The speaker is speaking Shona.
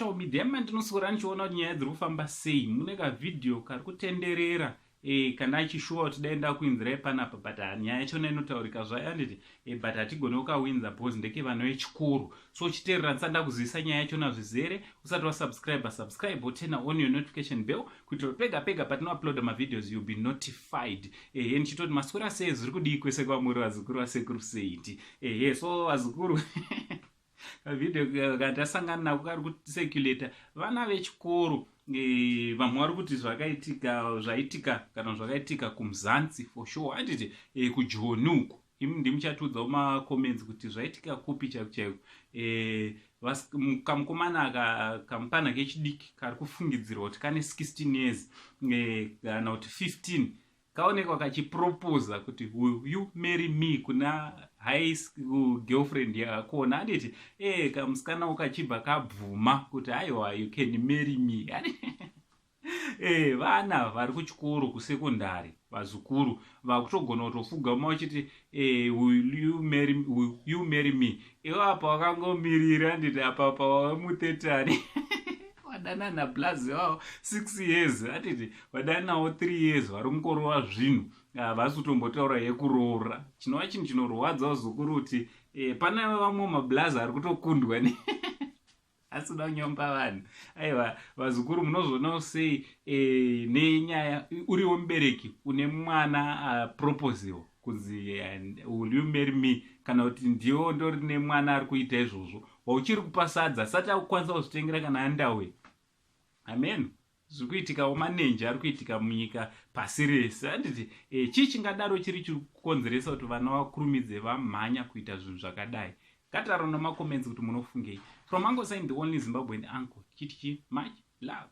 Musocial media mandinoswera ndichiona kuti nyaya dziri kufamba sei, mune kavhidhiyo kari kutenderera kana achishuwa kuti dai ndakuinzirai panapa, but nyaya yachona inotaurika zvayo, anditi? But hatigone kukawinza because ndeke vana vechikoro. So chiteerera ndisati ndakuzivisa nyaya yachona zvizere. Usati wasubscribe, subscribe, woturn on your notification bell kuitira pega pega patinouploada mavideos, you'll be notified. Ehe, ndichitoti maswera sei, zviri kudii kwese kwamuri, vazukuru vasekuru Saint? Ehe, so vazukuru, kavhidhiyo katasangana nako kari kucirculata, vana vechikoro. Vamwe vari kuti zvakaitika, zvaitika kana zvakaitika kuMzansi for sure, handiti? KuJoni uku. Imi ndimuchatiudzawo macomments kuti zvaitika kupi chaiko chaiko. Kamukomana aka, kamupana kechidiki kari kufungidzirwa kuti kane 16 years kana kuti 15, kaonekwa kachiproposa kuti "Will you marry me?" kuna high school girlfriend yakona, handiti? Kamusikana kachibva kabvuma kuti aiwa, you can marry me. Vana vari kuchikoro kusekondari, vazukuru, vakutogona kutofugama vachiti "Will you marry me?" Ivo apa wakangomirira, nditi apa pawamuthetani wadanana nablaz wavo 6 years, atiti wadananawo 3 years, vari kungorova zvinhu, havasi kutombotaura yekuroora, chinova chinhu chinorwadza, vazukuru, kuti pane vamwe mablazi ari kutokundwa ne asina kunyomba vanhu. Aiwa vazukuru, munozoonawo sei nenyaya? Uriwo mubereki une mwana aproposiwa kunzi "Will you marry me?", kana kuti ndiwo ndori nemwana ari kuita izvozvo, wauchiri kupa sadza, sati akukwanisa kuzvitengera kana underwear? Amen. Zviri kuitikawo, manenji ari kuitika munyika pasi rese, handiti? Chii chingadaro chiri chiri kukonzeresa kuti vana vakurumidze vamhanya kuita zvinhu zvakadai? Ngataura nemacomments kuti munofungei. From Uncle Saint, the only Zimbabwean uncle, chiti chi much love.